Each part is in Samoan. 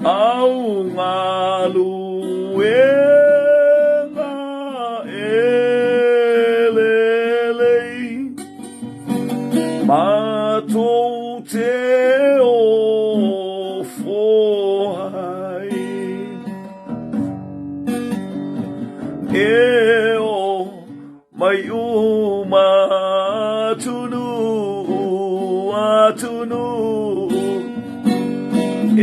Au galuega e lelei, matou te ofo ai. E o mai uma atunuu, atunuu, e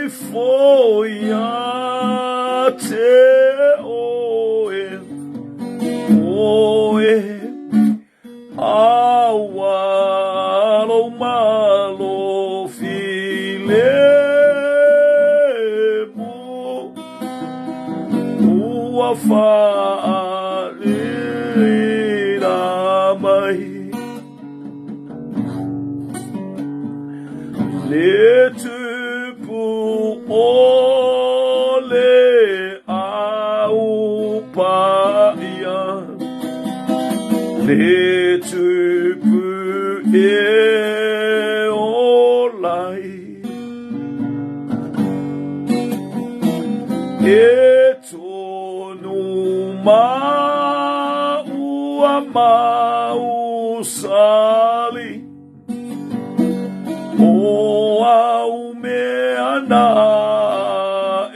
ifo ia te oe, oe, aua lou malo filemu, ua faaliliina mai. Le tupu o le au paia, le tupu e ola ai. E tonu ma ua mausali, O au mea na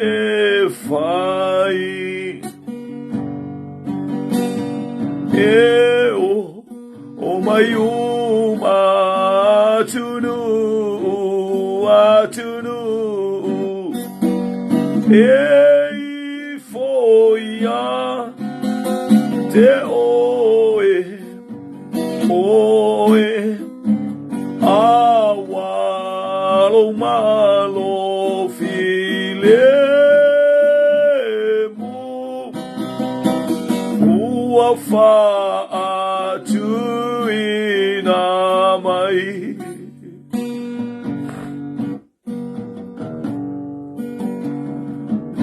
e fai. E o o mai uma atunuu, atunuu, e ifo ia te oe, oe, aua lou malo filemu, ua faatuina mai.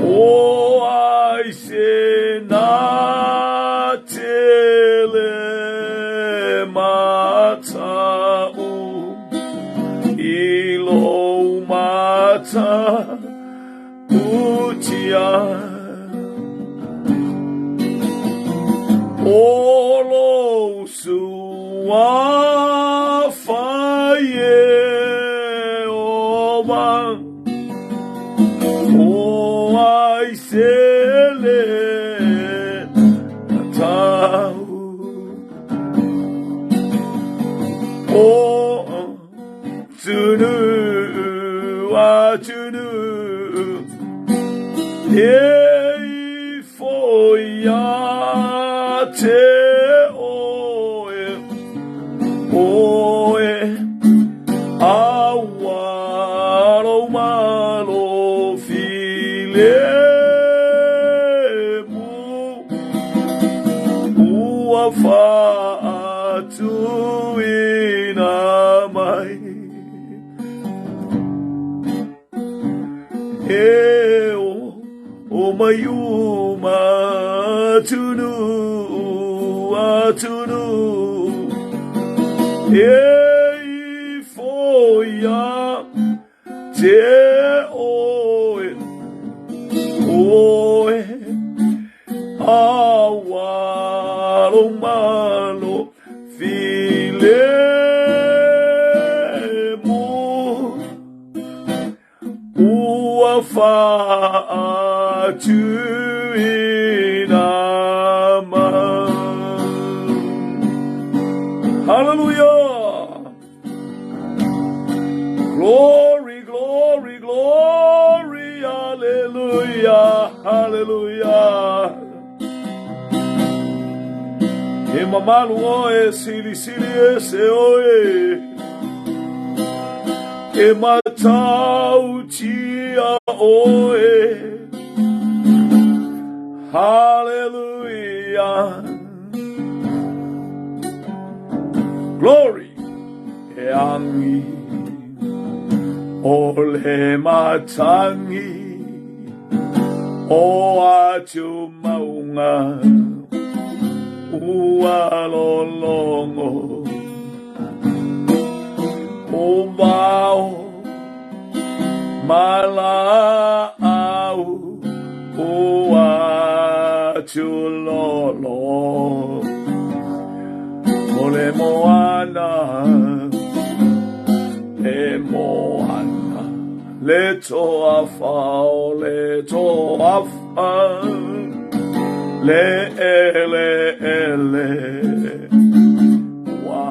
O ai se na tele matau i lou matautia. O lou suafa Ieova, o ai se le tau. O atunuu, atunuu, e ifo ia te oe, oe, aua lou malo filemu, ua faatuina mai. E o mai uma atunuu, atunuu, e ifo ia te oe, oe, aua lou malo filemu, ua faatuina mai. Hallelujah! Glory, glory, glory, hallelujah, hallelujah. E mamalu oe, silisili ese oe. E matautia oe. Hallelujah. Glory. E agi o le matagi o atumauga ua lologo o vao. Ma laau ua tiulolo. O le moana, le moana, le toafa o le toafa, le eleele ua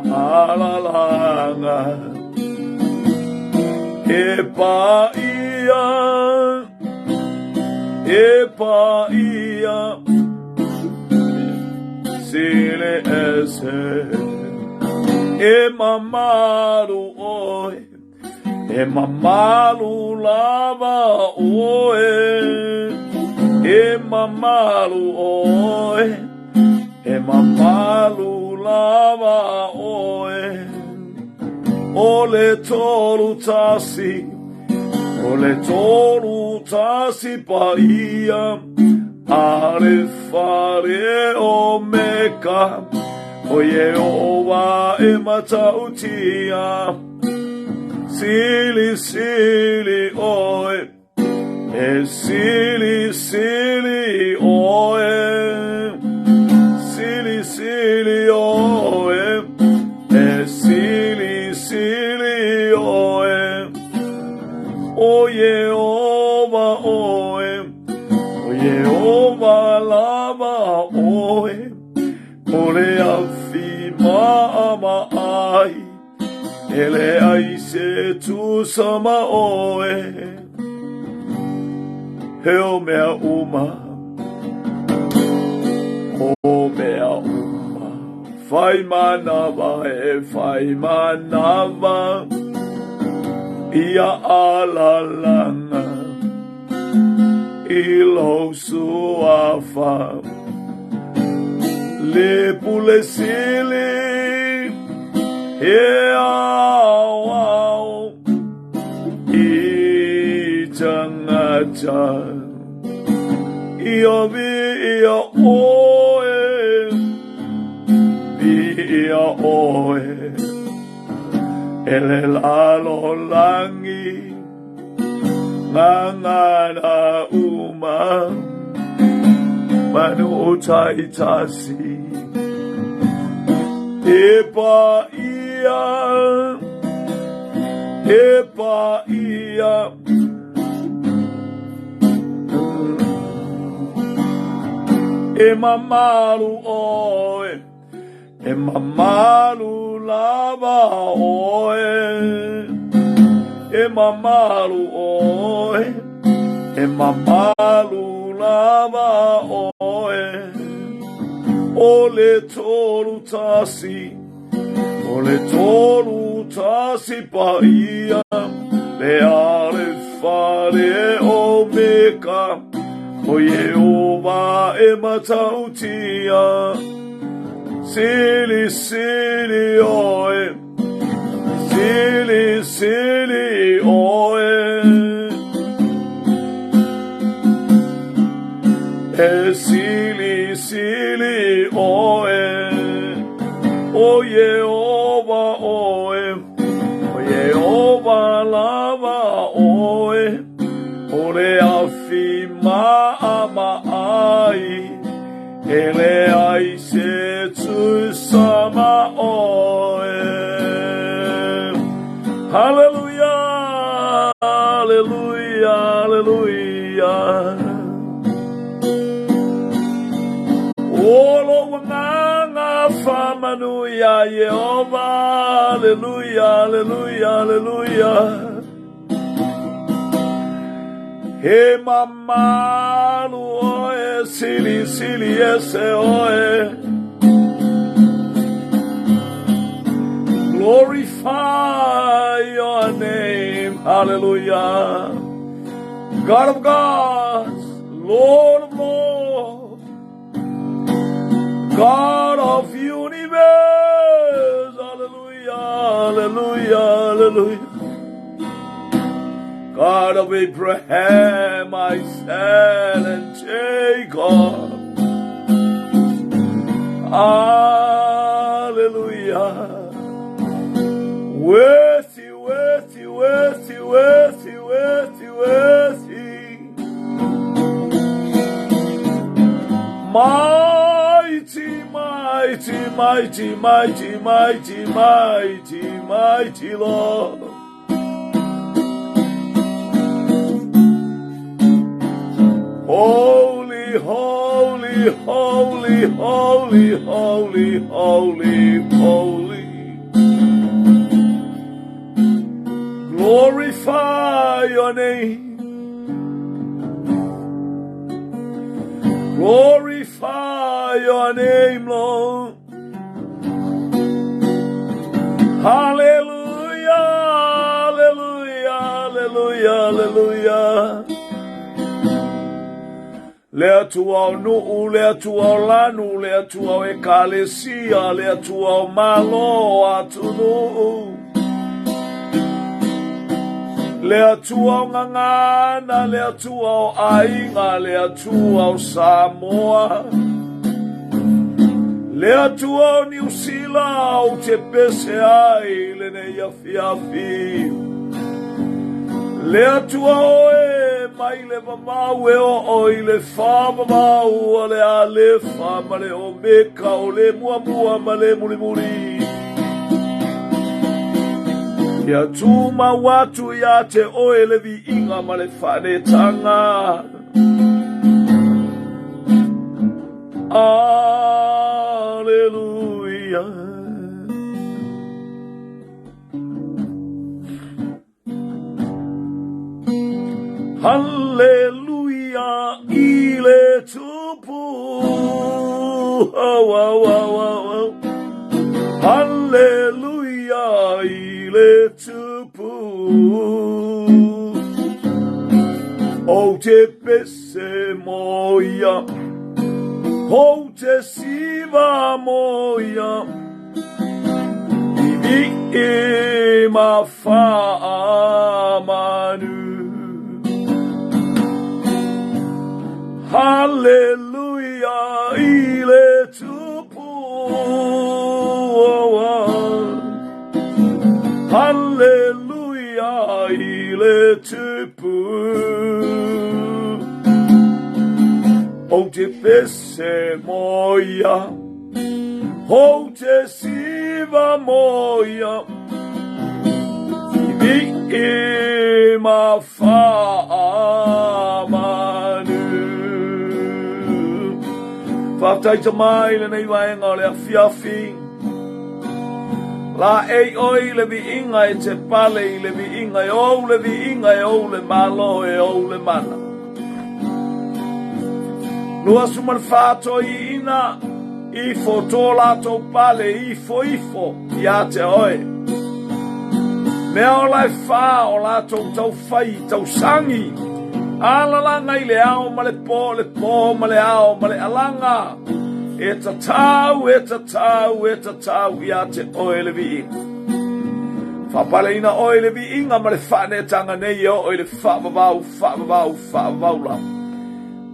alalaga. E paia, e paia, sili ese, e mamalu oe, e mamalu lava oe, e mamalu oe, e mamalu lava oe. O le tolu tasi, o le tolu tasi paia, Alefa le Omeka, o Ieova e matautia. Sili sili oe, e sili sili oe, sili sili oe, e sili sili oe, o Ieova oe, o Ieova lava oe, o le afi maamaai, e leai se tusa ma oe. He o mea uma, o mea uma, fai manawa e fai manawa, ia alalaga i lou suafa. Le pule sili e aoao i tagata ia viia oe, viia oe e le lalolagi gagana uma manu taitasi. E paia, e paia, e mamalu oe, e mamalu lava oe, e mamalu oe, e mamalu lava oe. O le tolu tasi, o le tolu tasi paia, le Alefa le Omeka, o Ieova e matautia. Sili sili oe, sili sili oe. E sili sili oe, o Ieova oe, o Ieova lava oe, o le afi maamaai, e leai se tusa ma oe. Haleluia, haleluia, haleluia. O lou agaga faamanu iā Ieova, aleluia, aleluia, aleluia. He mamalu oe, silisili ese oe. Glorify your name, hallelujah. God of gods, Lord of lords, God of universe, hallelujah, hallelujah, hallelujah. God of Abraham, Isaac, and Jacob. Hallelujah. Worthy, worthy, worthy, worthy, worthy, mighty, mighty, mighty, mighty, mighty Lord. Holy, holy, holy, holy, holy, holy, holy. Glorify your name. Glorify your name, Lord. Hallelujah, hallelujah, hallelujah, hallelujah. Le Atua o nuu, le Atua o lanu, le Atua o ekalesia, le Atua o malo atunuu. Le Atua o gagana, le Atua o aiga, le Atua o Samoa. Le Atua o Niu Sila, ou te pese ai lenei afiafi. Le Atua oe mai le vavau e oo i le faavavau a le Alefa ma le Omeka, o le muamua ma le mulimuli. Ia tumau atu ia te oe le viiga ma le faanetaga. Aleluia. Haleluia i le tupu. Oh, oh, oh, oh, oh. Haleluia i le tupu. Ou te pese mo ia. Ou te siva mo ia. I ma whaamanu. Hallelujah i le tupu. Oh, oh. Hallelujah i le tupu. Ou te pese mo ia. Ou te siva mo ia. I i ma whaamanu. Whātai ta mai lenei waenga o le afiafi. La ei oi le viiga e te pale i le viiga e ou le viiga e ou le malo e ou le mana. 24 toeaiina, ifo tō lātou pale, ifo ifo ia te oe. Mea ola e whā o lātou tauwhai tausangi, alalanga i le ao ma le pō, le pō ma le ao ma le alanga, e tatau, e tatau, e tatau ia te oe le viiga. Whapaleina oe le viiga ma le whaanetanga nei e oo i le whaavavau, whaavavau, whaavavau lava.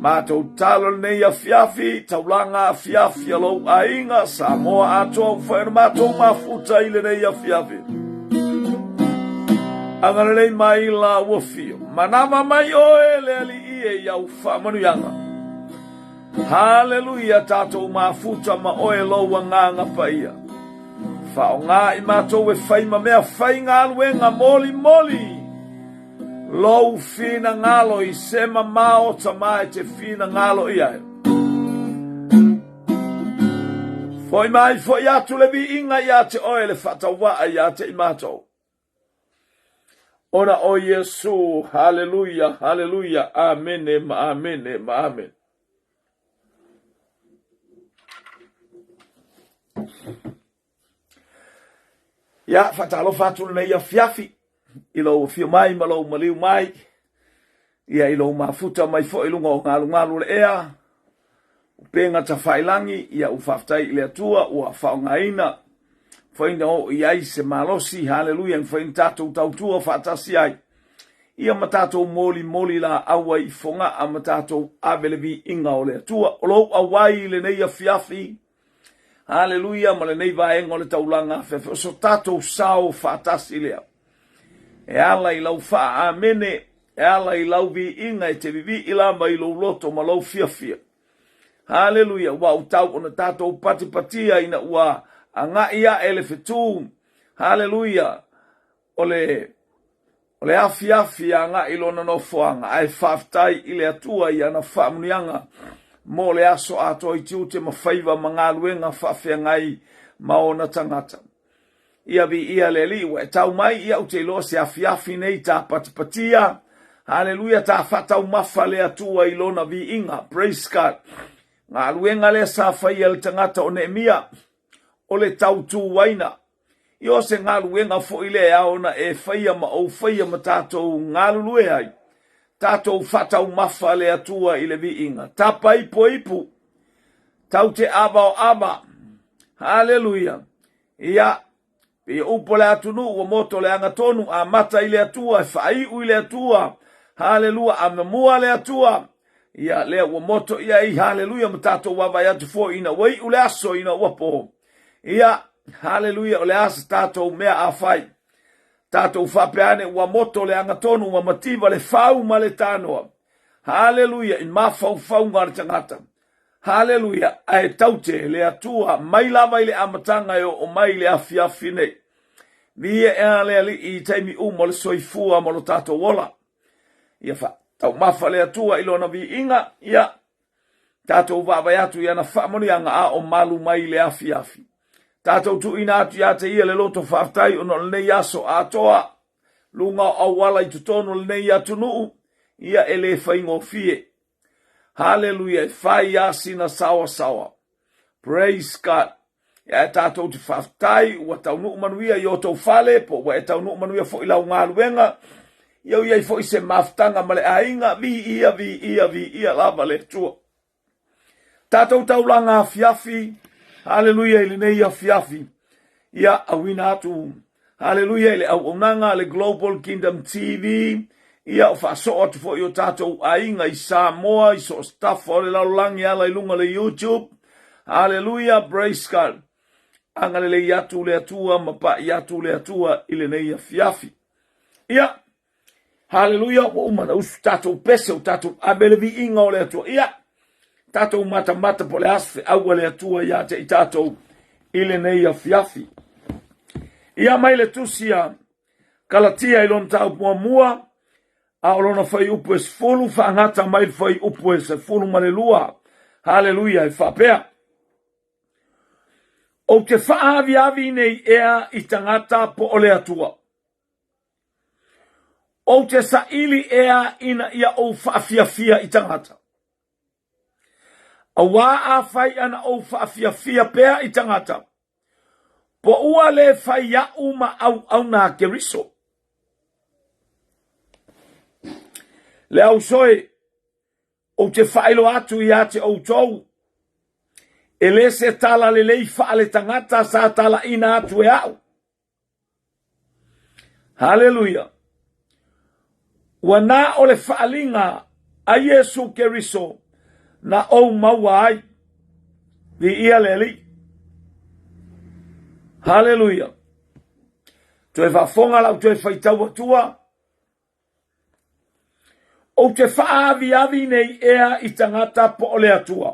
Matou talo lenei afiafi, taulaga afiafi a lou aiga, Samoa atoa ua whai ona matou mafuta i lenei afiafi. Agalelei mai la ua fio. Manava mai oe le alii e i au faamanuiaga. Haleluia tatou mafuta ma oe lou agaga paia. Faaaoga i matou e fai ma mea faigaluega molimoli. Lou finagalo i se mamao tama e te finagalo i ai. Foi mai foi atu le viiga ia te oe le faatauvaa ia te i matou. Ona o Iesu, haleluia, haleluia, amene ma amene ma amene. Ia, faatalofa atu lenei afiafi i lou afio mai ma lou maliu mai, ia i lou mafuta mai foi i luga o galugalu o le ea, upega tafailangi, ia ua faafetai i le Atua ua faaaogaina, mafai ona oo i ai se malosi, haleluia, mafai ona tatou tautua faatasi ai, ia ma tatou molimoli laau ai i Fogaa ma tatou ave le viiga o le Atua. O lou auai i lenei afiafi, Haleluia ma lenei vaega o le taulaga afeafe o so tatou sao faatasi lea. E ala i lau faa-amene, e ala i lau viiga e te vivii lava i lou loto ma lou fiafia. Haleluia! Ua ua tau ona tatou patipatia ina ua agai ae le fetū. Haleluia! O le o le afiafi agai i lona nofoaga, ae faafetai i le Atua i ana faamanuiaga mo le aso atoa i tiute ma faiva ma galuega faafeagai ma ona tagata. Ia viia le Alii ua e tau mai, ia ou te iloa se afiafi nei ta patipatia. Haleluia, ta faataumafa le Atua i lona viiga. Praise God. Galuega lea sa faia e le tagata o Neemia, o le tautuaina. Ia o se galuega foi lea e ao ona e faia ma ou faia ma tatou galulue ai. Tatou faataumafa le Atua i le viiga. Tapa ipo ipu. Tau te ava o ava. Haleluia. Ia, pei o upu a le atunuu ua moto le agatonu, amata i le Atua, e faaiu i le Atua. Halelua, amamua le Atua. Ia, lea ua moto i ai, haleluia, ma tatou vaavaai atu foi ina ua iu le aso, ina ua po. Ia, haleluia, o le a se tatou mea a fai? Tatou faapea ane ua moto le agatonu, ua mativa le fau ma le tanoa. Haleluia, i mafaufauga o le tagata. Haleluia! Ae taute le Atua mai lava i le amataga e oo mai i le afiafi nei. Viia ea le Alii i taimi uma o le soifua ma lo tatou ola. Ia faataumafa le Atua i lona viiga, ia tatou vaavaai atu i ana faamanuiaga a o malu mai i le afiafi. Tatou tuuina atu ia te ia le loto faafetai ona o lenei aso atoa, luga o auala i totonu o lenei atunuu, ia e le faigofie. Haleluia, e fai a sina saoasaoa. Praise God. Ia e tatou te faafetai ua taunuu manuia i o tou fale, po ua e taunuu manuia foi lau galuega. Ia ua i ai foi se mafutaga ma le aiga, viia, viia, viia lava le Atua. Tatou taulaga afiafi, haleluia i lenei afiafi. Ia, auina atu, haleluia, i le auaunaga a le Global Kingdom TV, ia, o faasoo atu foi o tatou aiga i Samoa, i so o se tafa o le lalolagi e ala i luga o le YouTube. Haleluia, praise God. Agalelei atu le Atua ma pai atu le Atua i lenei afiafi. Ia, Haleluia, ua uma na usu tatou pese, o tatou ave le viiga o le Atua. Ia, tatou matamata po o le a se feau a le Atua ia te i tatou i lenei afiafi. Ia mai le tusi a Kalatia i lona mataupu muamua, a o lona fuaiupu e 10, faagata mai le fuaiupu e 12. Haleluia, e faapea. Ou te faaaviavi nei ea i tagata po o le Atua. Ou te saili ea ina ia ou faafiafia i tagata. Auā afai ana ou faafiafia pea i tagata, po ua le fai aʻu ma auauna a Keriso. Le auso e, ou te faailoa atu ia te outou, e le se tala lelei faaletagata sa talaina atu e aʻu. Haleluia! Ua na o le faaliga a Iesu Keriso na ou maua ai. Viia le Alii. Haleluia! Toe faafofoga lau toe faitau atua. Ou te faaaviavi nei ea i tagata po o le Atua.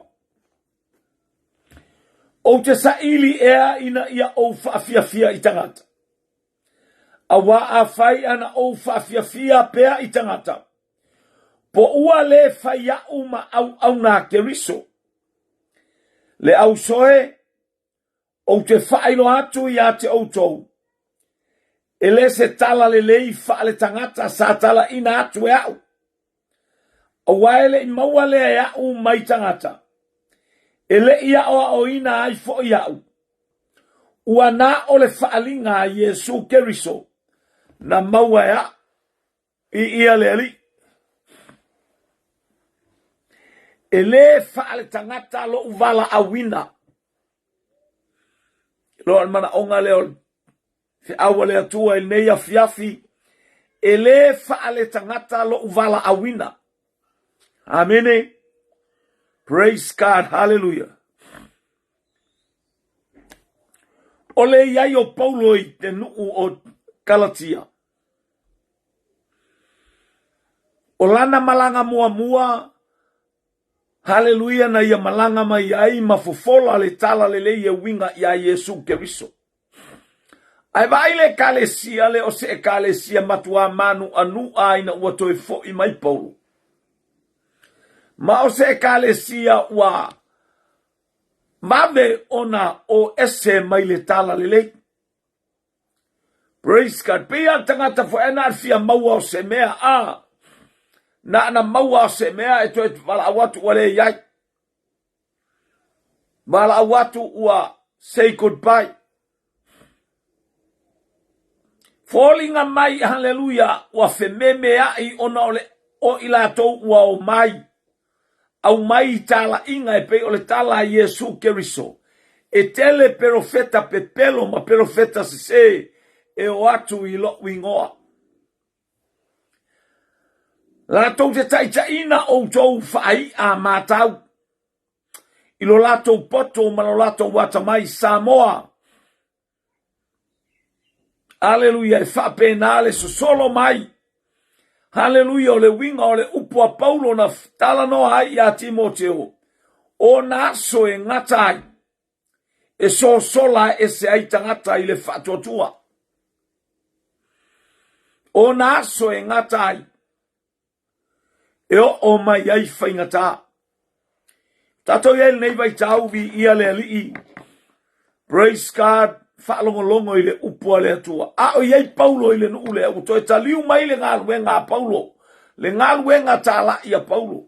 Ou te saili ea ina ia ou faafiafia i tagata. Auā afai ana ou faafiafia pea i tagata, po ua le fai aʻu ma auauna a Keriso. Le auso e, ou te faailoa atu ia te outou, e le se tala lelei faaletagata sa talaina atu e aʻu, Auā e le i maua lea e aʻu mai tagata, e le i aʻoaʻoina ai foi aʻu. Ua na o le faaliga a Iesu Keriso na maua e aʻu. Viia le Alii. E le faaletagata loʻu valaauina. Loa le manaoga lea o le feau a le Atua i lenei afiafi, e le faaletagata loʻu valaauina. Amene. Praise God. Hallelujah. O le i ai o Paulo i te nuu o Kalatia. O lana malaga muamua. Haleluia na ia malaga mai ai ma fofola le tala lelei e uiga iā Iesu Keriso. Ae vaai le ekalesia lea o se ekalesia matuā mānuʻanuʻa ina ua toe foʻi mai Paulo. Ma o se ekalesia ua vave ona o ese mai le tala lelei. Praise God. Pei a tagata foi ai na le fia maua o se mea a na na maua o se mea e toe valaau atu ua le iai. Valaau atu ua say goodbye. Foliga mai, haleluia, ua fememeaʻi ona o le o i latou ua o mai. Aumai i talaiga e pei o le tala a Iesu Keriso, E tele perofeta pepelo ma perofeta sesē e o atu i loʻu igoa. Latou te taitaiina outou faai'a matau i lo latou poto ma lo latou atamai. Samoa, Aleluia, e faapena le sosolo mai. Haleluia, o le uiga o le upu a Paulo na talanoa ai iā Timoteo, o nā aso e gata ai, e sosola ese ai tagata i le faatuatua. O nā aso e gata ai, e oo mai ai faigata. Tatou i ai lenei vaitau, viia le Alii. Praise God, faalogologo i le upu a le Atua. A o i ai Paulo i le nuu lea, ua toe taliu mai le galuega a Paulo, le galuega talai a Paulo.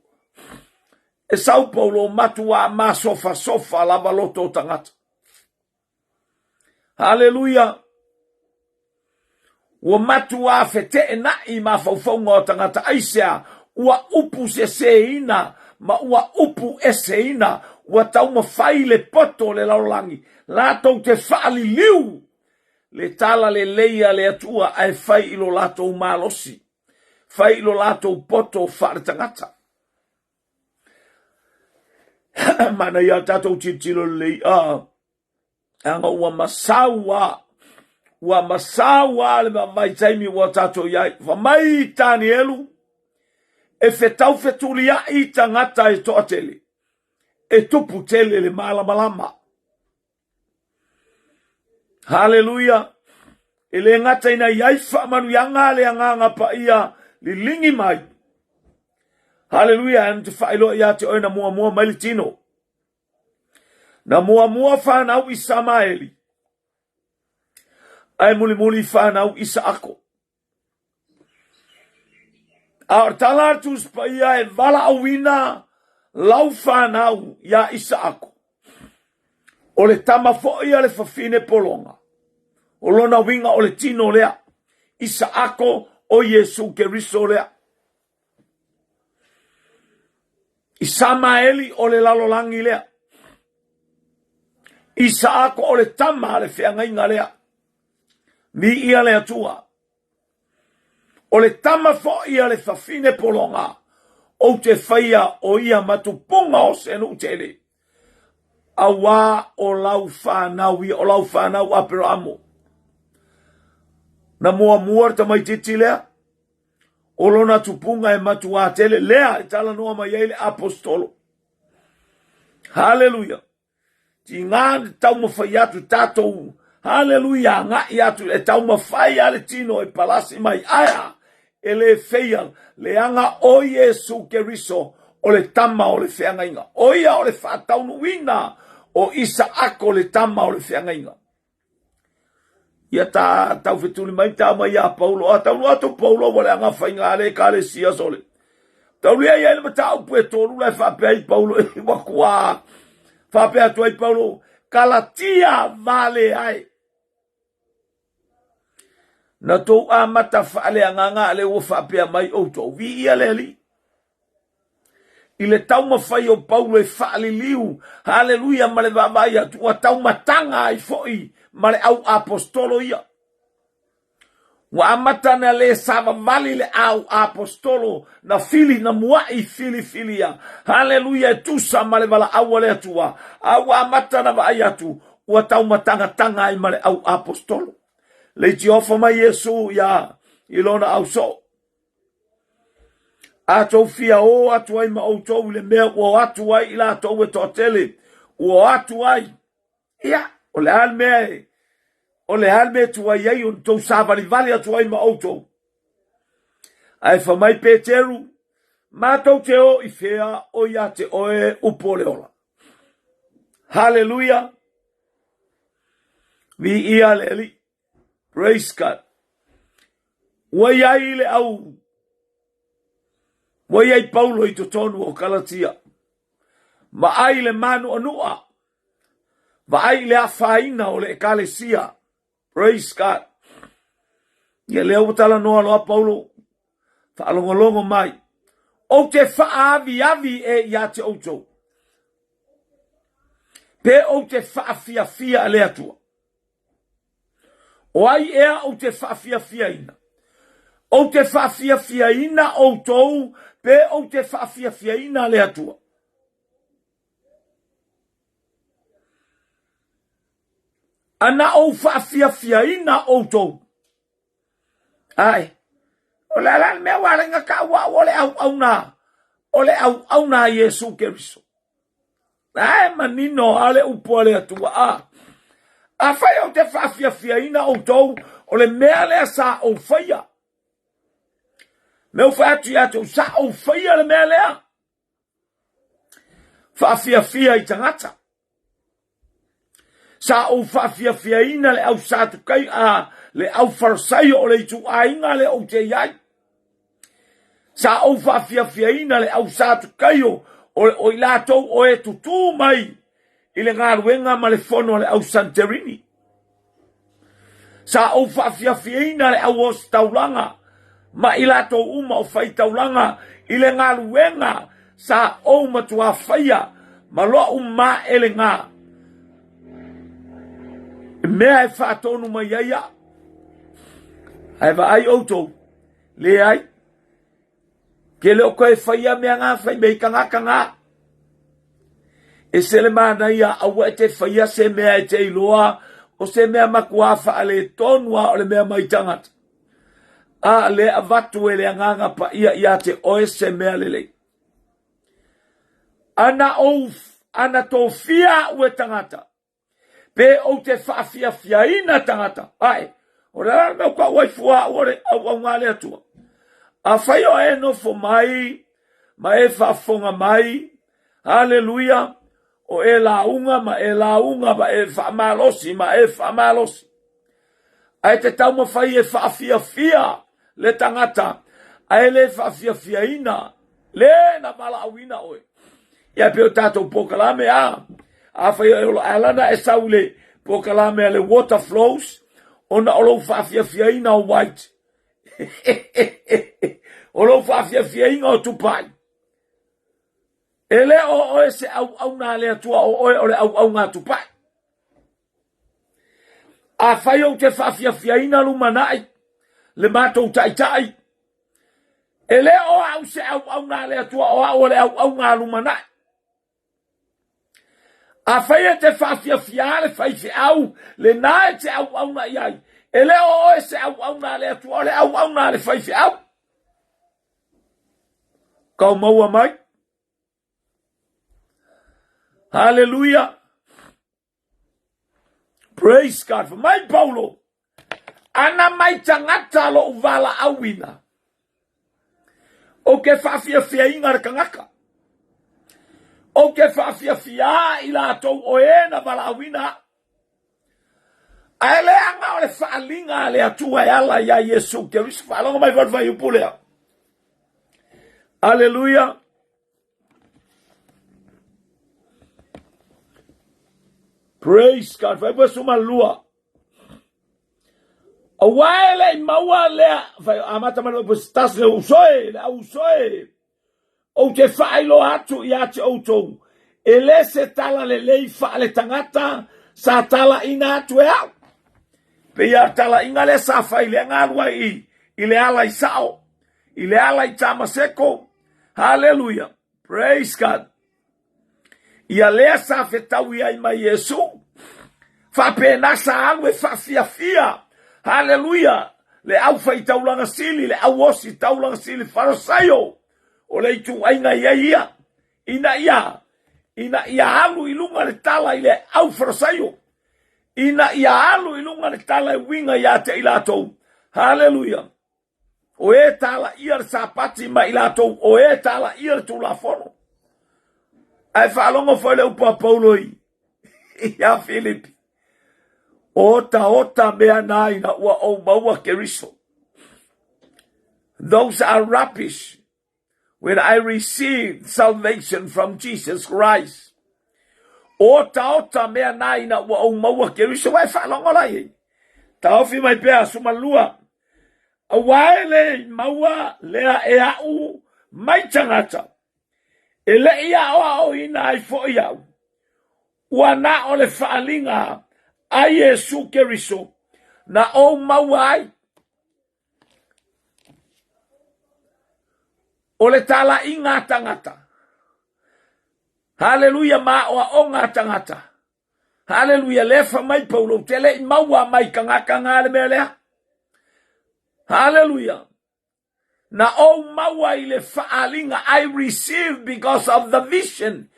E sau Paulo, matuā masofasofa lava loto o tagata. Haleluia! Ua matuā feteenai mafaufauga o tagata aisea ua upu sesēina ma ua upu eseina, ua taumafai le poto o le lalolagi latou te faaliliu le tala lelei a le Atua ae fai i lo latou malosi, fai i lo latou poto faaletagata. Manaia a tatou tilotilo lelei a leaga ua masau a ua masau a le vaitaimi ua tatou i ai. Fai mai Tanielu, e fetau fetuliai tagata e toatele, e tupu tele le malamalama. Haleluia! E le gata ina i ai faamanuiaga a le Agaga Paia liligi mai. Haleluia! E te faailoa ia te oe na muamua mai le tino. Na muamua fanau Isamaeli, ae mulimuli fanau Isaako. A o le tala a le Tusi Paia e valaauina lau fanau iā Isaako, o le tama foi a le fafine pologa, o lona uiga o le tino lea, Isaako o Iesu Keriso lea. Isamaeli o le lalolagi lea. Isaako o le tama a le feagaiga lea. Viia le Atua. O le tama foi a le fafine pologa, ou te faia o ia ma tupuga o se nuu tele. Auā o lau fanau ia, o lau fanau Aperamo. Na muamua le tamaitiiti lea, o lona tupuga e matuā tele, lea e talanoa mai ai le aposetolo. Haleluia! Tiga le taumafai atu tatou, haleluia, agai atu e taumafai a le tino e palasi mai, ae e le feia, leaga o Iesu Keriso o le tama o le feagaiga. O ia o le faataunuuina o Isaako le tama o le feagaiga. Ia ta taufetuli mai ta mai ia Paulo. A taunu atu Paulo ua leaga faiga a le ekalesia sole. Taulu ia ia le mataupu e tolu la e faapea ai Paulo e ua kua. Faapea atu ai Paulo, Kalatia vale ai. Na tou amata faaleagaga a lea ua faapea mai outou. Viia le Alii. I le taumafai o Paulo e faaliliu, haleluia, ma le vaavaai atu, ua taumataga ai foi ma le au aposetolo ia. Ua amata na le savavali le au aposetolo na fili, na muaʻi filifilia, haleluia, e tusa ma le valaau a le Atua, a ua amata na vaai atu, ua taumatagataga ai ma le au aposetolo. Leitiofa mai Iesu ia i lona ausoo. A tou fia o atu ai ma outou i le mea ua o atu ai i latou e toatele, ua o atu ai. Ia, o le a le mea e, o le a le mea e tuai ai ona tou savalivali atu ai ma outou? Ae fai mai Peteru, matou te o i fea o ia te oe upu o le ola. Haleluia! Viia le Alii. Praise God. Ua i ai le au Ua i ai Paulo i totonu o Kalatia. Vaai le mānuanua. Vaai le afaina o le ekalesia. Praise God. Ia lea ua talanoa loa Paulo. Faalogologo mai. Ou te faaaviavi e ia te outou. Pe ou te faafiafia le Atua. O ai ea ou te faafiafiaina? Ou te faafiafiaina outou pe ou te faafiafiaina le Atua? Ana ou faafiafiaina outou. Ai, o le ala le mea ua ala ina ka ua o le auauna, o le auauna a Iesu Keriso. Ae manino a le upu a le Atua. A, afai ou te faafiafiaina outou, o le mea lea sa ou faia. Me ou fai atu ia te ou, sa ou faia le mea lea. Faafiafia i tagata. Sa ou faafiafiaina le au Satukai a le au Farisaio o le ituaiga lea ou te i ai. Sa ou faafiafiaina le au Satukaio o, o i latou o e tutū mai i le galuega ma le fono a le au Santerini. Sa ou faafiafiaina le au ositaulaga ma i latou uma o faitaulaga i le galuega sa ou matuā faia ma lo'u maelega i mea e faatonu mai ai a'u. Ae vaai outou, leai, Ke le o koe faia mea ngā fai mei tangata ngā. E se le manaia aua e te faia se mea e te iloa o se mea matua faaletonu a o le mea mai tangata. A le avatu e le agaga paia ia te oe se mea lelei. Ana ou ana tofia au e tangata Pe ou te faafiafiaina tagata, ae, o le a le mea o kau ai fua au o le auaunga a le Atua? Afai o e nofo mai ma e faafofoga mai, haleluia, o e lauga ma e lauga ma e faamalosi ma e faamalosi. Ae te taumafai e faafiafia le tagata, ae le faafiafiaina le na valaauina oe. Ia pei o tatou polokalame a, afai o e ala na e sau i le polokalame a le Water Flows, ona o lou faafiafiaina o White. O lou faafiafiaina o Tupai. E le o oe se auauna a le Atua, o oe o le auauna a Tupai. Afai ou te faafiafiaina lumanai le matou taitai, e le o au se auauna a le Atua, o au o le auauna a lumanai. Afai e te faafiafia le faifeau, lena e te auauna i ai, e le o oe se auauna a le Atua, o le auauna a le faifeau. Kau maua mai. Haleluia. Praise God. Fai mai Paulo, ana mai tagata lo'u valaauina, ou ke faafiafiaina le tagata, ou ke faafiafia i latou o e na valaauina a'u. Ae leaga o le faaliga a le Atua e ala iā Iesu Keriso. Faalogo mai foi le fuaiupu lea. Aleluia. Praise God. Fai pua suma lua. Aua e le i maua lea, fai amata mai le pua tasi le uso e, le au uso e. Ou te faailoa atu ia te outou, e le se tala lelei faaletagata sa talaina atu e au. Pei a talaiga lea sa fai lea galua i, i le ala i sao, i le ala i Tamaseko. Haleluia. Praise God. Ia lea sa fetaui ai ma Iesu. Faapena sa alu e faafiafia. Haleluia. Le au faitaulaga sili, le au osi taulaga sili, Farisaio. O le ituaiga i ai ia, ina ia, ina ia alu i luga le tala i le au Farasaio, ina ia alu i luga le tala e uiga ia te i latou. Haleluia! O e talaia le Sapati ma i latou, o e talaia le Tulafono. Ae faalogo foi le upu a Paulo i ia Filipi, otaota mea na ina ua ou maua Keriso. Those are rubbish when I received salvation from Jesus Christ. Otaota mea na ina ua ou maua Keriso. Ua e faalogo la i ai. Taofi mai pea sumalua. Aua e le maua lea e a'u mai tagata, e le i aoaoina ai foi au, ua na o le faaaliga a Iesu Keriso na ou maua ai. O le talaiga a tagata. Haleluia ma aoaoga a tagata. Haleluia, lea fa mai Paulo, ou te le i maua mai tagata ngā le mea lea. Haleluia. Na ou maua i le faaaliga, I received because of the vision.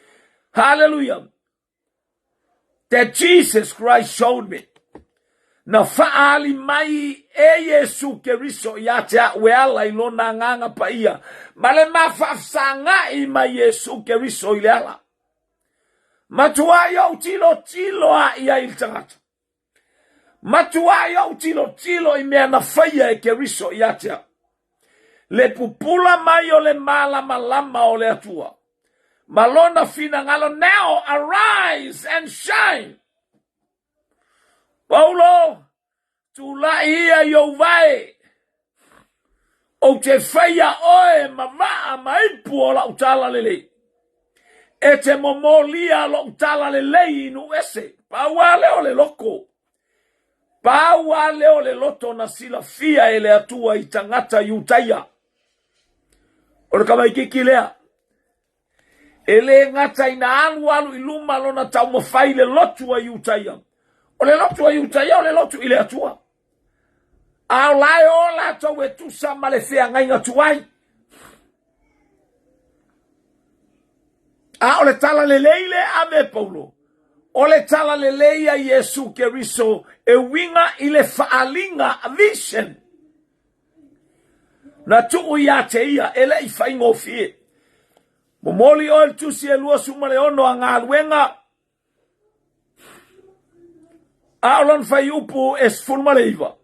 Haleluia. That Jesus Christ showed me. Na faaali mai e Iesu Keriso ia te a'u e ala i lona agaga paia, ma le mafaafesaga'i ma Iesu Keriso i le ala. Matuai ou tilotilo a'i ai i le tagata. Matuai ou tilotilo i mea na faia e Keriso ia te au. Le pupula mai o le malamalama o le Atua. Ma lona finagalo, now arise and shine. Paulo, Tulai ia i ou vae, ou te faia oe ma vaa ma ipu o la'u talalelei. E te momolia lo'u talalelei i nuu ese. Pau lava lea o le loko. Pau lava lea o le loto na silafia e le Atua i tagata Iutaia. O le tamaitiiti lea. E le gata ina alualu i luma lona taumafai i le lotu a Iutaia. O le lotu a Iutaia o le lotu i le Atua. A o la e o latou e tusa ma le feagaiga tuai. A o le tala lelei le ave e Paulo, o le tala lelei a Iesu Keriso e uiga i le faaaliga, vision, Na tuu ia te ia, e le i faigofie. Momoli oe le tusi e 26 a galuega, a o lona fuaiupu e 19.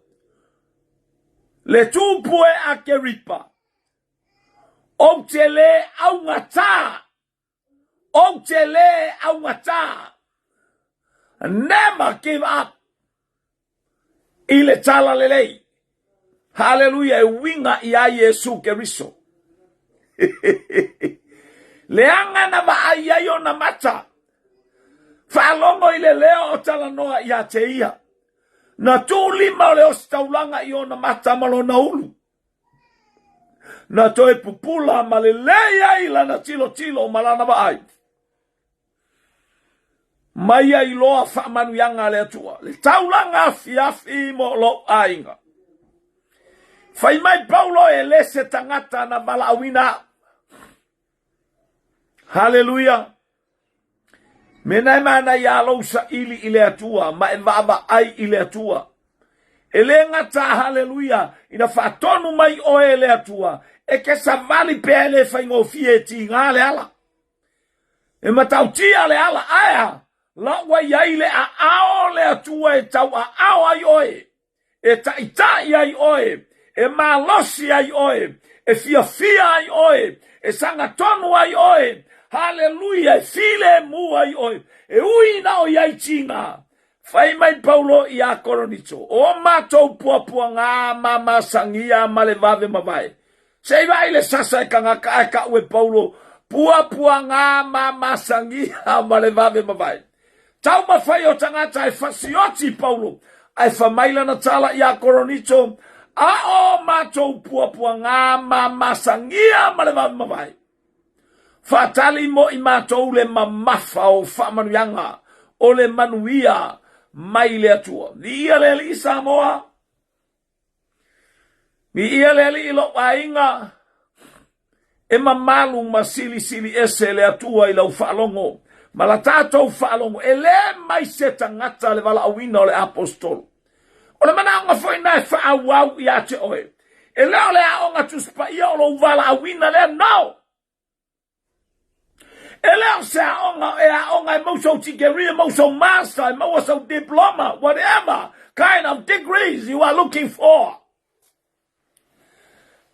Le tupu e Akeripa, ou te lē augatā, ou te lē augatā. Never give up i le tala lelei. Haleluia, e uiga iā Iesu Keriso. Leaga na vaai ai ona mata. Faalogo i le leo o talanoa ia te ia. Na tuu lima o le ositaulaga i ona mata ma lona ulu. Na toe pupula ma lelei ai lana tilotilo ma lana vaai. Mai ia iloa faamanuiaga a le Atua, le taulaga afiafi mo lou aiga. Fai mai Paulo e le se tagata na valaauina au. Haleluia! Mena e manaia a lou saili i le Atua ma e vaavaai i le Atua. E le gata, haleluia, ina faatonu mai oe e le Atua, e ke savali pea e le faigofie e tiga le ala. E matautia le ala, ae a? La ua i ai le aao o le Atua e tau aao ai oe, e taʻitaʻi ai oe, e malosi ai oe, e fiafia ai oe, e sagatonu ai oe, haleluia, e filemu ai oe, e ui na o i ai tiga. Fai mai Paulo iā Koronito, O matou puapuagā ma masagia ma le vave mavae. Se i vaai le sasa e kagaka ae ka'u e Paulo, puapuagā ma masagia ma le vave mavae. Taumafai o tagata e fasioti Paulo, ae fa mai lana tala iā Koronito, A o matou puapuagā ma masagia ma le vave mavae. Faatali mo i matou le mamafa o faamanuiaga o le manuia mai le Atua. Viia le Alii Samoa! Viia le Alii lou aiga! E mamalu ma silisili ese le Atua i lau faalogo ma la tatou faalogo, e le mai se tagata le valaauina o le Aposetolo. O le manaoga foi na e faaauau ia te oe. E le o le aoga Tusi Paia o lou valaauina lea, no! E le o se aoga e aoga e maua sou degree, e maua sou master, e maua sou diploma, whatever kind of degrees you are looking for.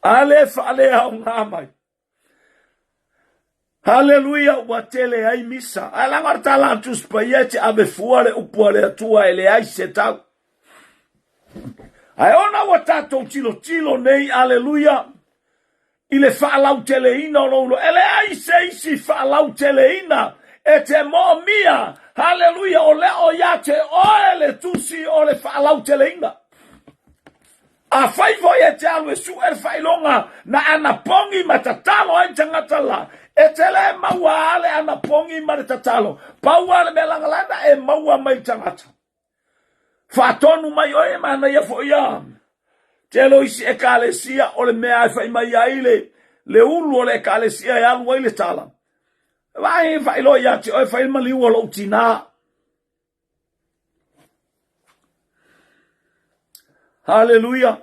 A le faaleaoga mai. Haleluia, ua tele ai misa. Ae laga o le tala a Tusi Paia e te ave fua le upu a le Atua e leai se tau. Ae ona ua tatou tilotilo nei, aleluia, i le faalauteleina o lou iloa. E leai se isi faalauteleina e te moomia, haleluia, o lea o ia te oe le tusi o le faalauteleina. Afai foi e te alu e sue le faailoga na anapogi ma tatalo ai tagata la, e te le maua a le anapogi ma le tatalo. Pau a le mea lagalana e maua mai tagata. Faatonu mai oe e manaia foi a. Tele o isi ekalesia o le mea e fai mai ai le, le ulu o le ekalesia e alu ai le tala. Vaai e faailoa ia te oe fai le maliu o lou tinā. Haleluia.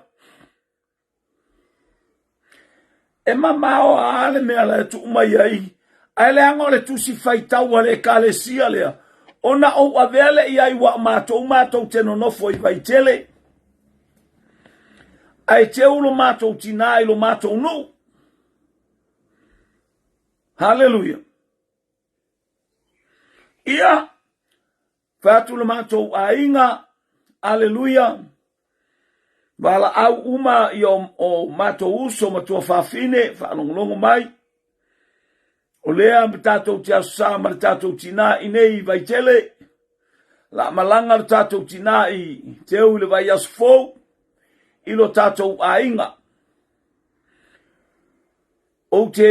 E mamao a le mea la e tuu mai ai, ae leaga o le tusi faitau a le ekalesia lea, ona ou avea lea i ai ua matou matou te nonofo i Vaitele, ae teu lo matou tinā i lo matou nuu. Haleluia. Ia, Fai atu le matou aiga, Aleluia, valaau uma i o, o matou uso ma tuafafine, faalogologo mai. O lea ma tatou te aso sa ma le tatou tinā i nei i Vaitele. La malaga le tatou tinā i teu i le vaiaso fou i lo tatou aiga. Ou te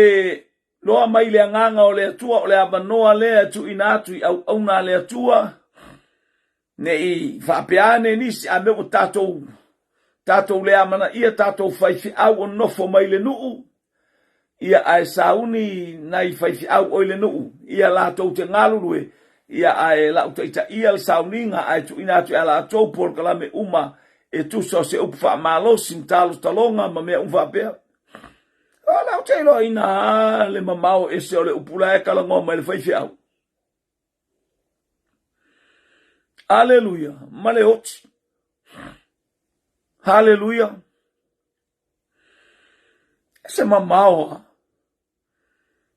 Loa mai le agaga o le Atua, o le avanoa lea e tuuina atu i auauna a le Atua, ne i faapea ane nisi, a mea ua tatou, tatou le amanaia tatou faifeau o nofo mai le nuu, ia ae sauni nai faifeau o i le nuu, ia latou te galulue, ia ae lau taitaia le sauniga ae tuuina atu ia latou polokalame uma e tusa o se upu faamalosi ma talotaloga ma mea uma faapea. O lea ou te iloaina lava le mamao ese o le upu la e talanoa mai le faifeau. Aleluia, ma le oti. Haleluia. Se mamao a.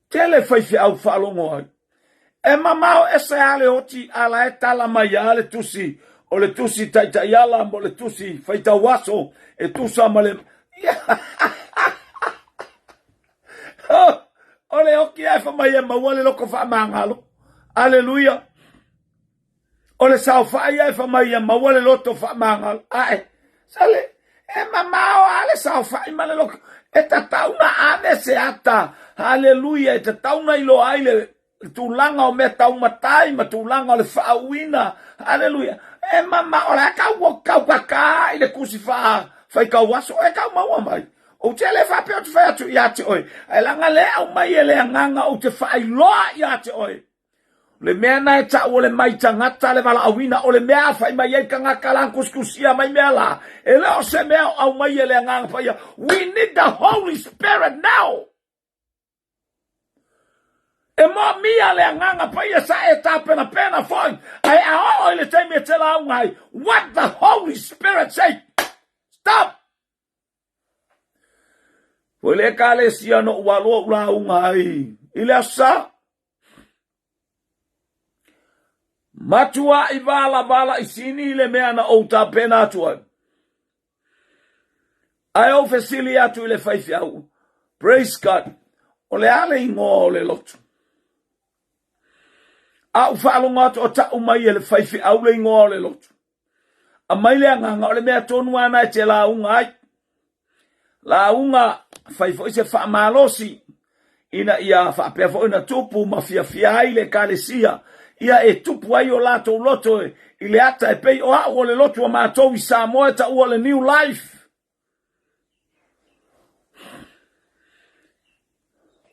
Tele faifeau faalogo ai. E mamao ese a le oti a la e tala mai a le tusi o le tusi taitaiala mo le tusi faitau aso e tusa ma le o le oki ae fa mai e maua le loko faamagalo. Aleluia. O le saofai ae fa mai e maua le loto faamagalo. Ae, sale, e mamao a le saofai ma le loto. E tatau na ave se ata. Haleluia, e tatau na iloa ai le tulaga o mea taumatai ma tulaga o le faauuina. Haleluia. E mamao, o le a kau, kau kaka i le kusi faa faitau aso, e kau maua mai. Ou te le faapea ou te fai atu ia te oe, ae leaga le aumai e le agaga ou te faailoa ia te oe. O le mea na e tau o le mai tagata le valaauina, o le mea a fai mai ai tagata la kusikusia mai mea la, e le o se mea o aumai e le Agaga Paia. We need the Holy Spirit now! E moomia le Agaga Paia sa e tapenapena foi, ae a oo i le taimi e te lauga ai, what the Holy Spirit say? Stop! Foi le ekalesia no ua loa u lauga ai i le aso sa. Matuaʻi valavala i sini le mea na ou tapena atu ai. Ae ou fesili atu i le faifeau, Praise God, o le a le igoa o le lotu? A ou faalogo atu o tau mai e le faifeau le igoa o le lotu. Aumai le agaga o le mea tonu lava na e te lauga ai. Lauga, fai foi se faamalosi ina ia faapea foi ona tupu ma fiafia ai le ekalesia, ia e tupu ai o latou loto i le ata e pei o au o le lotu a matou i Samoa e taua o le New Life.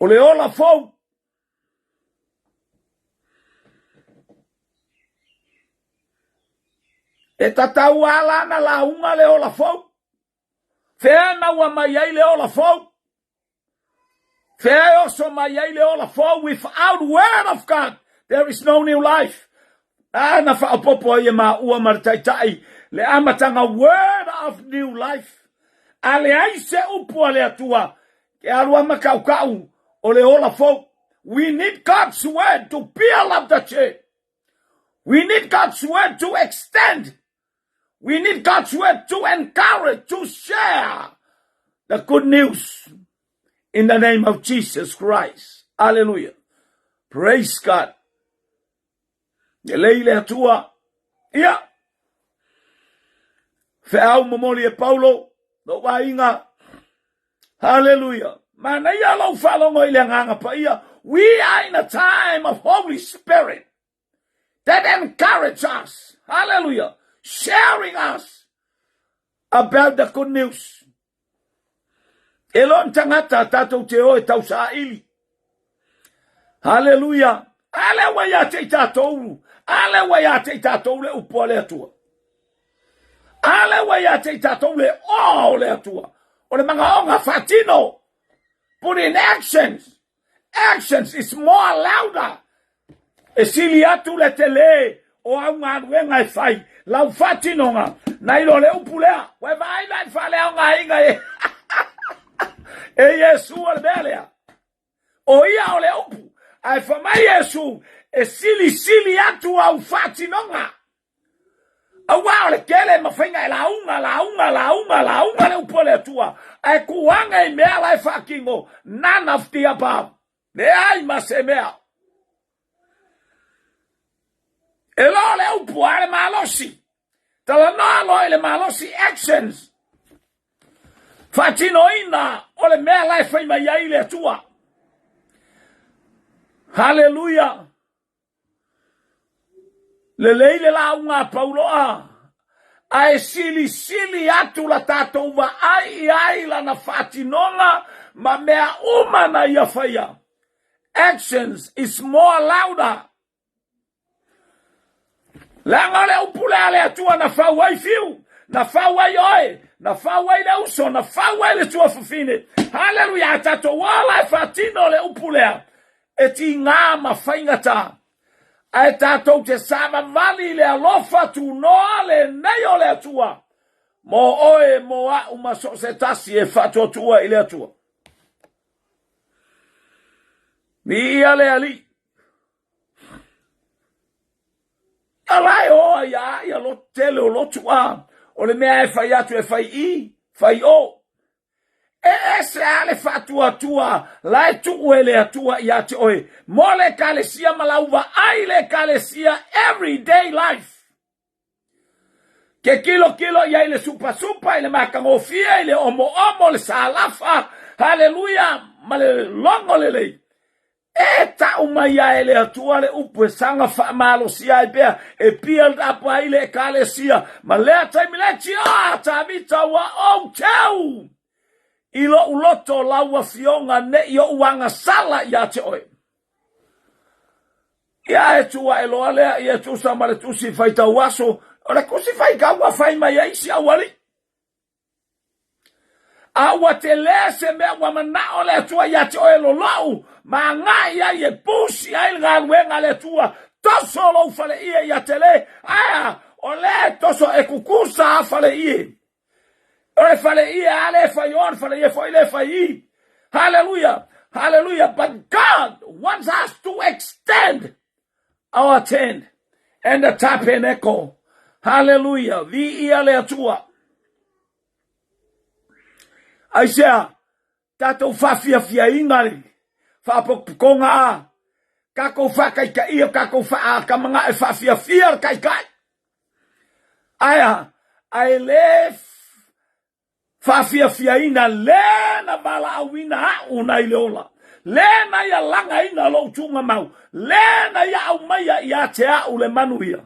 O le ola fou. E tatau ala ana lauga le ola fou. Fea e maua mai ai le ola fou? Fea e oso mai ai le ola fou? Without word of God, there is no new life. A na faaopopo ai e maua ma le taitai le amataga word of new life. A leai se upu a le Atua, ke alu a makaukau o le ola fou. We need God's word to build up the church. We need God's word to extend. We need God's word to encourage, to share the good news in the name of Jesus Christ. Hallelujah. Praise God. Lelei le Atua. Ia. Feau momoli e Paulo, lou aiga. Hallelujah. Manaia lou faalogo i le agaga paia. We are in a time of Holy Spirit that encourage us. Hallelujah. Sharing us about the good news. E lo ni tagata tatou te o e tausaili. Haleluia. A lea ua ia te i tatou. A lea ua ia te i tatou le upu a le Atua. A lea ua ia te i tatou le oa o le Atua. O le magaoga faatino. Put in actions. Actions is more louder. E sili atu le tele o au galuega e fai, lau faatinoga, nai lo le upu lea. Ua e vaai la i faaleaogaina e e Iesu o le mea lea. O ia o le upu, ae fai mai Iesu, e silisili atu au faatinoga. Aua o le tele ma faiga e lauga, lauga, lauga, lauga le upu a le Atua, ae kuaga i mea la e faatino, none of the above. Leai ma se mea. E loa le upu a le malosi. Talanoa loa i le malosi actions. Faatinoina o le mea la e fai mai ai le Atua. Haleluia. Lelei le lauga a Pauloa, ae silisili atu la tatou vaai i ai lana faatinoga ma mea uma na ia faia. Actions is more louder. Leaga o le upu lea a le Atua na fau ai Fiu, na fau ai oe, na fau ai le uso, na fau ai le tuafafine. Haleluia, a tatou ola e faatino le upu lea, e tigā ma faigata, ae tatou te savavali i le alofa tunoa lenei o le Atua mo oe, mo a'u ma so o se tasi e faatuatua i le Atua. Viia le Alii. A la e o ai a ia lotu tele o lotu a o le mea e fai atu e fai i, fai o. E ese a le faatuatua la e tuu e le Atua ia te oe mo le Ekalesia ma lau vaai i le Ekalesia everyday life. Ke kilokilo i ai le supasupa, i le matagofie, i le omoomo, le salafa, haleluia, ma le logo lelei. E tau mai ai e le Atua le upu e saga faamalosia ai pea, e build up ai le Ekalesia. Ma lea taimi le tioa, Tavita ua ou teu i lou loto lau afioga ne i ou agasala ia te oe. Ia e tu ae loa lea, ia tusa ma le tusi faitau aso, o le tusi faitau ua fai mai ai si aualii. A ua tele se mea ua manao le Atua ia te oe lolou ma agai ai e pusi ai le galuega a le Atua. Toso lou faleie ia tele, aea, o lea e toso e kukusa a faleie. O le faleie a le fai o, le faleie foi le fai i. Hallelujah, hallelujah. But God wants us to extend our tent and the tabernacle. Hallelujah. Viia le Atua. Aisea, tatou faafiafiaina le faapotopotoga a tatou faataitaia, tatou faakamana e faafiafia le taitai. Aea, ae le Faafiafiaina le na valaauina a'u nai le ola, le na ia lagaina lou tuugamau, le na ia aumaia ia te a'u le manuia.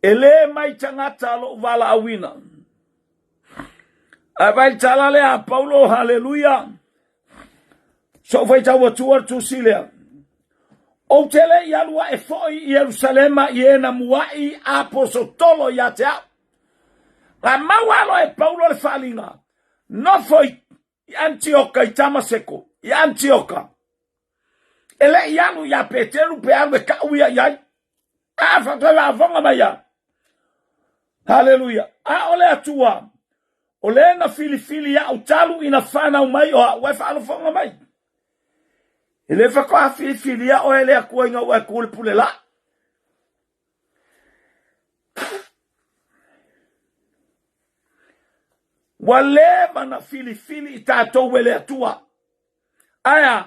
E le mai tagata lou valaauina. Ae vaai le tala lea a Paulo, haleluia. So'u faitau atua le tusi lea. Ou te le i alu a'e fo'i i Ierusalema i e na mua'i aposotolo ia te a'u. Na maua loa e Paulo le faaaliga, nofo i Anitioka i Tamaseko, i Anitioka. E le i alu ia Peteru pe alu e ka'u ia i ai. A faatoe faafofoga mai ia. Haleluia. A o le Atua, o le na filifili a'u talu ina fanau mai o a'u, e faalofoga mai. E le faatoa filifilia oe e le Atua ina ua e tu i le pule laa. Ua leva na filifili i tatou e le Atua. Ae a,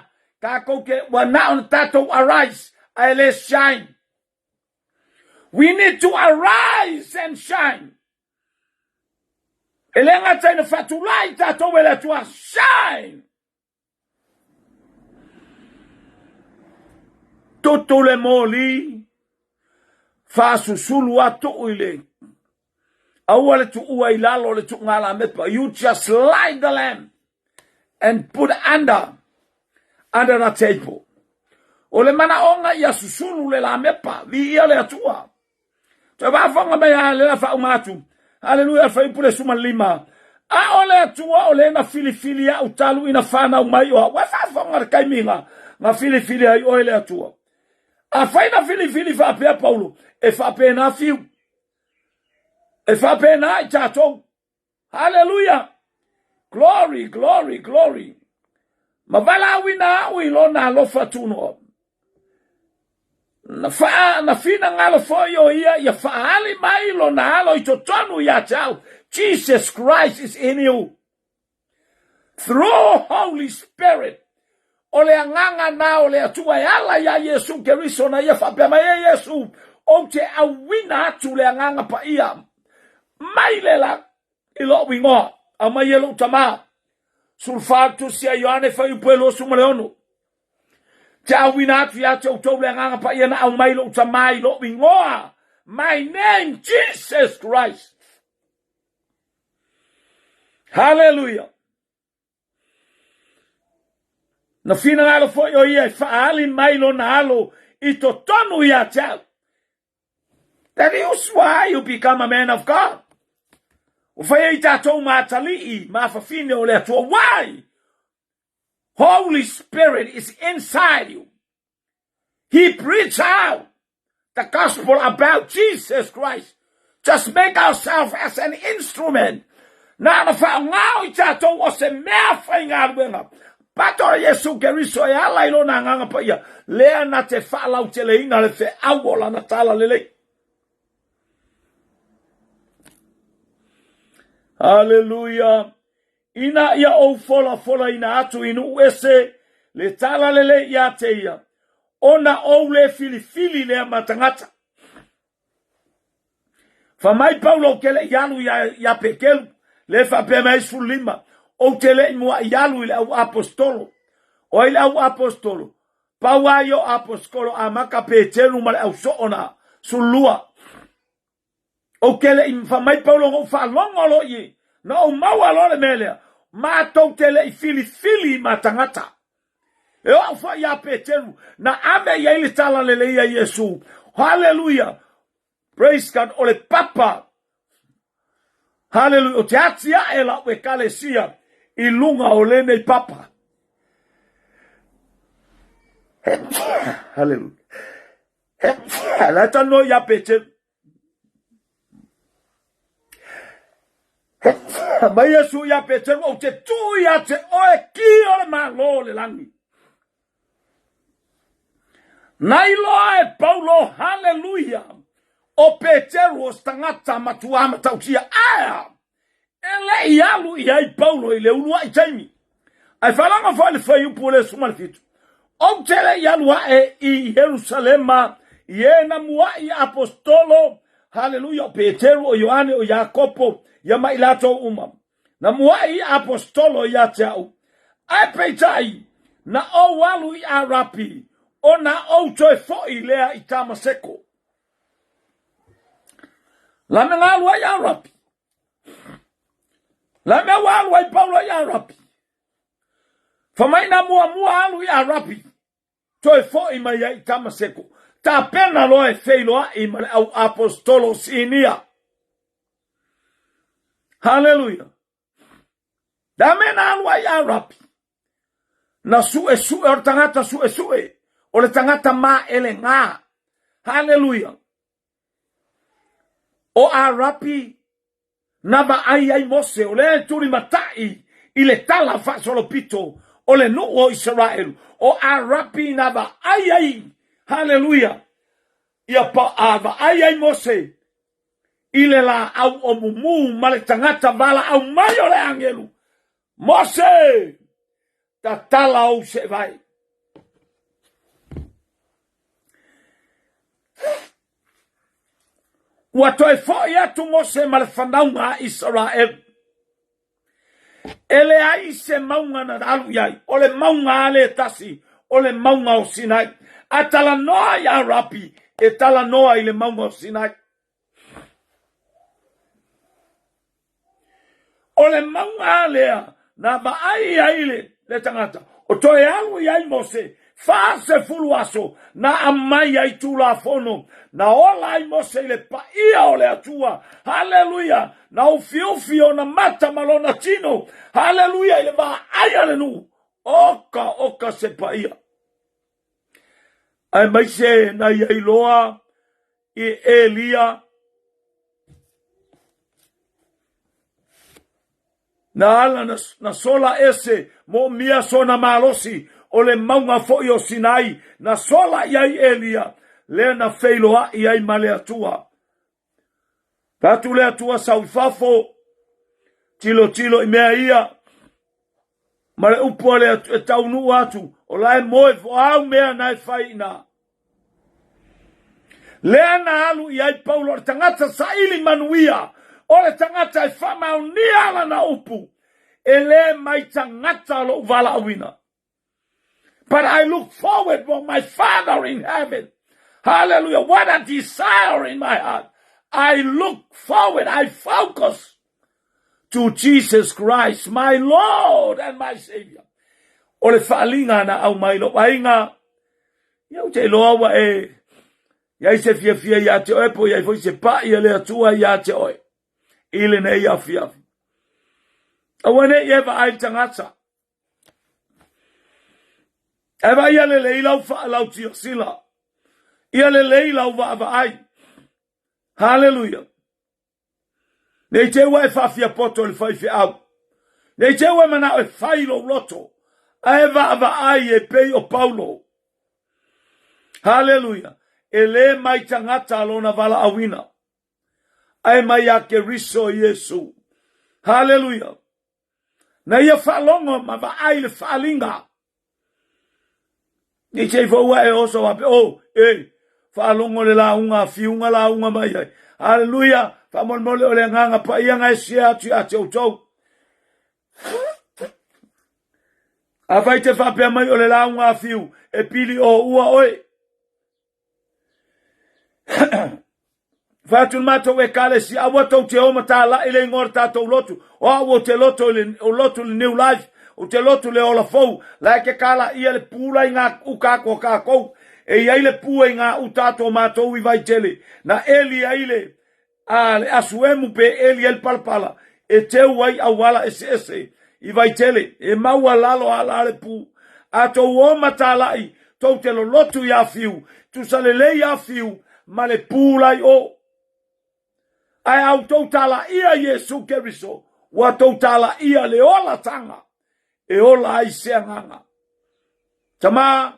tatou te, ua na ona tatou arise, ae le shine. We need to arise and shine. E le gata ina faatulai tatou e le Atua, shine! Tutu le moli, faasusulu a tuu i le aua le tuua i lalo le tuuga lamepa. You just light the lamp and put under under the table. O le manaoga ia susulu le lamepa, viia le Atua. Toe faafofoga mai a le la faauma atu. Haleluia, fuaiupu le 15. A o le Atua o le na filifili a'u talu ina fanau mai o a'u. Ua faafofoga le taimi na filifili ai oe le Atua. Afai na filifili faapea Paulo, e faapena fiu. E faapena i tatou. Haleluia! Glory, glory, glory. Ma valaauina a'u i lona alofa tunoa. Na faa, na finagalo foi o ia ia faaali mai lona alo i totonu ia te au. Jesus Christ is in you. Through Holy Spirit. O le agaga na o le Atua e ala iā Iesu Keriso na ia faapea mai, E Iesu, ou te auina atu le agaga paia mai le la i lo'u igoa, aumai e lo'u Tamā. 14 Tusi a Ioane fuaiupu e 26. Te auina atu iā te outou le agaga paia na aumai lo'u Tamā i lo'u igoa. My name, Jesus Christ. Hallelujah. Na finagalo foi o ia e faaali mai lona alo i totonu ia te au. That is why you become a man of God. Ua fai ai tatou ma atalii, ma afafine o le Atua. Why? Holy Spirit is inside you. He preach out the gospel about Jesus Christ. Just make ourselves as an instrument. Na ona whaongao i tātou o se mea whaigaluega. Pato a Iesu Keriso e ala i lona agaga paia, lea na te faalauteleina le feau o lana tala lelei. Hallelujah. Ina ia ou folafolaina atu i nuu ese le tala lelei ia te ia, ona ou le filifili lea ma tagata. Fa mai Paulo ou te le i alu ia, ia Petelu, le faapea mai 15, ou te le i mua'i alu i le au apostolo. O ai le au apostolo? Pau a ia o apostolo amata Petelu ma le au soo na, 12. Ou te le i fa mai Paulo na ou faalogo loa i na ou maua loa le mea lea, matou te le i filifili ma tagata. E o au foi ia Peteru, na ave i ai le tala lelei a Iesu. Haleluia! Praise God, o le papa. Haleluia, o te atiae la'u ekalesia i luga o lenei papa. Haleluia. La e talanoa ia Peteru. Mai Iesu ia Peteru, ou te tuu ia te oe ki o le Malo o le lagi. Na iloa e Paulo, haleluia, o Peteru o se tagata matua matautia. Ae E le i alu i ai Paulo i le uluai taimi. Ae faalogo foi le fuaiupu o le 17, Ou te le i alu ae i Ierusalema i e na mua'i aposetolo, haleluia, o Peteru, o Ioane, o Iakopo, ia ma i latou uma. Na mua'i aposetolo ia te a'u. Ae peitai, na ou alu i Arapi, ona ou toe fo'i lea i Tamaseko. La mea na alu ai Arapi. La mea ua alu ai Paulo i Arapi. Fai mai na muamua alu i Arapi, toe fo'i mai ai i Tamaseko, tapena loa e feiloa'i ma le au aposetolo o Sinia. Haleluia! Le a mea na alu ai i Arapi? Na su'esu'e o le tagata su'esu'e, o le tagata maelegā. Haleluia! O Arapi na vaai ai Mose, o lea e tulimata'i i le tala faasolopito o le nuu o Isaraelu, o Arapi na vaai ai, haleluia, ia pa, a vaai ai Mose i le laau o mumu ma le tagata valaau mai o le agelu, Mose, tatala ou seevae. Ua toe fo'i atu Mose ma le fanauga a Isaraelu. E leai se mauga na alu i ai, o le mauga a le tasi, o le mauga o Sinai. A talanoa i Arapi, e talanoa i le mauga o Sinai. O le mauga lea na vaai ai le, le tagata, o toe alu i ai Mose, 40 aso na aumai ai Tulafono, na ola ai Mose i le paia o le Atua, haleluia, na ufiufi ona mata ma lona tino, haleluia, i le vaai a le nuu, oka oka se paia. Aemaise na ia iloa i Elia Na ala na, na sola ese moomia sona malosi o le mauga foi o Sinai, na sola i ai Elia, lea na feiloa'i ai ma le Atua. Fai atu le Atua sau i fafo, tilotilo i mea ia, ma le upu a le Atua e taunuu atu, o la e moe foau mea na e fai i ina. Lea na alu i ai Paulo, o le tagata saili manuia, o le tagata e faamaonia lana upu, e le mai tagata lou valaauina. But I look forward for my Father in heaven. Hallelujah. What a desire in my heart. I look forward, I focus to Jesus Christ, my Lord and my Savior. O le faaliga na au mai lou aiga, ia ou te iloa ua e iai se fiafia ia te oe, po iai foi se pa'i a le Atua ia te oe i lenei afiafi. Aua ne i e vaai le tagata. E vaai ia lelei lau lau silasila. Ia lelei lau vaavaai. Haleluia. Ne i te ua e faafiapoto i le faifeau. Ne i te ua e manao e fai lou loto, ae vaavaai e pei o Paulo. Haleluia! E le mai tagata lona valaauina, ae mai ia Keriso Iesu. Haleluia! Na ia faalogo ma vaai le faaaliga. Nei se i fou ae oso wape, oh, e, faalogo le lauga, fiuga lauga mai ai. Haleluia, faamolemole o le agaga paia na e sia atu ia te outou. Afai te faapea mai o le lauga a fiu, e pili o ua oe. Fai atu le matou ekalesia, aua tou te o ma tāla'i le igoa o le tatou lotu. O au ou te loto i le, o lotu i le New Life, ou te lotu i le ola fou. La e ke kālaʻia le pū la i ngā uka atu a kākou. E i ai le pū e i ngā uta atu o matou i Vaitele. Na eli ai le, a le asu emu pe eli ai le palapala e teu ai auala eseese i Vaitele, e maualalo ala le pu. A tou o ma tālaʻi, tou te lolotu iā Fiu, tusa lelei iā Fiu ma le pu la i o. Ae a outou tālaʻia Iesu Keriso, ua tou tālaʻia le olataga e ola ai se agaga. Tama,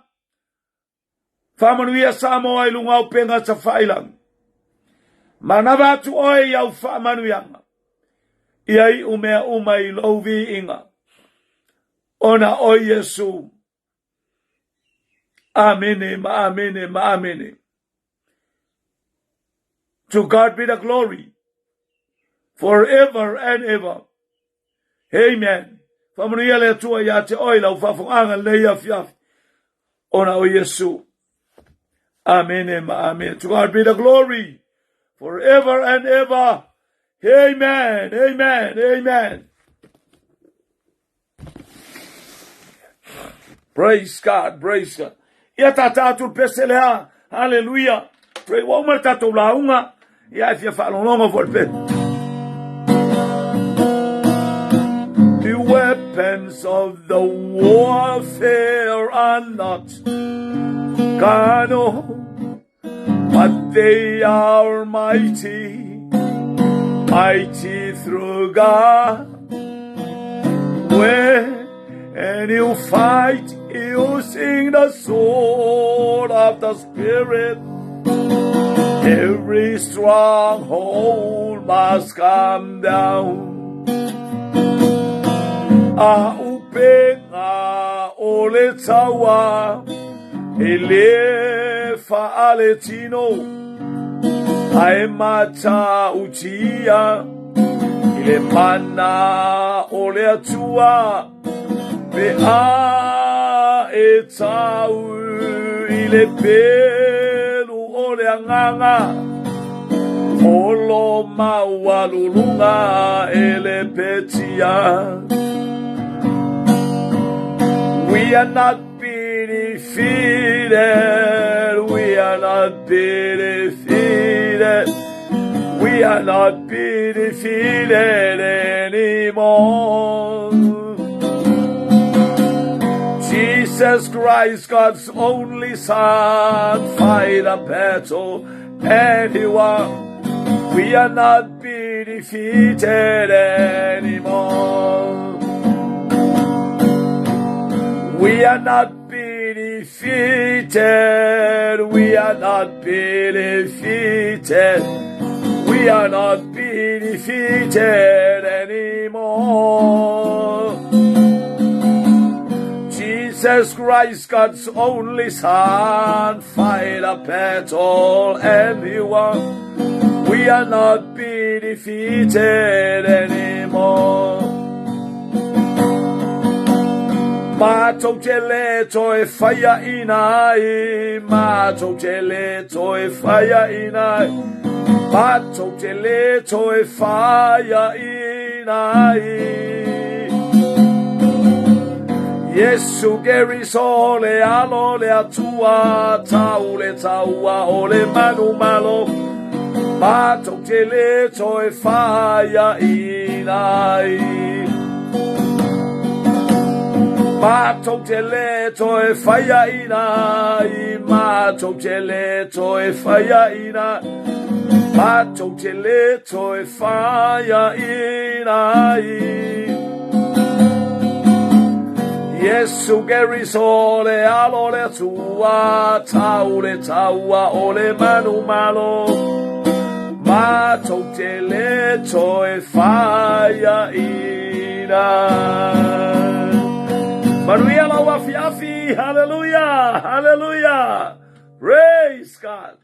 Faamanuia Samoa i luga o upega tafailangi. Manava atu oe i au faamanuiaga, ia iu mea uma i lou viiga, ona o Iesu. Amene ma amene ma amene. To God be the glory forever and ever. Amen. Faamanuia le Atua ia te oe lau faafogaga lenei afiafi ona o Iesu. Amene ma amene. To God be the glory forever and ever. Amen. Amen. Amen. Praise God, praise God. Ia tātā atu le pese lea. Hallelujah. Pray, ua uma le tatou lauga. Ia e fia faalogologo foi le pese. The weapons of the warfare are not carnal, but they are mighty, mighty through God. When you fight using the sword of the Spirit, every stronghold must come down. A upega o le taua e le faaletino ae matautia i le mana o le Atua pe a e tau i le pelu o le agaga o lo maualuluga e le petia. We are not be defeated, we are not be defeated, we are not be defeated anymore. Jesus Christ, God's only Son, fight a battle and he won. We are not be defeated anymore. We are not be defeated. We are not be defeated. We are not be defeated anymore. Jesus Christ, God's only Son, fight a battle and he won. We are not be defeated anymore. Matou te le toe faiaina ai, matou te le toe faiaina ai, matou te le toe faiaina ai. Iesu Keriso le Alo le Atua, tau le taua o le manumalo, matou te le toe faiaina ai. Matou te le toe faiaina ai, matou te le toe faiaina, matou te le toe faiaina ai. Iesu Keriso le Alo le Atua, tau le taua o le manumalo, matou te le toe faiaina. Manuia lau afiafi, hallelujah, hallelujah, praise God.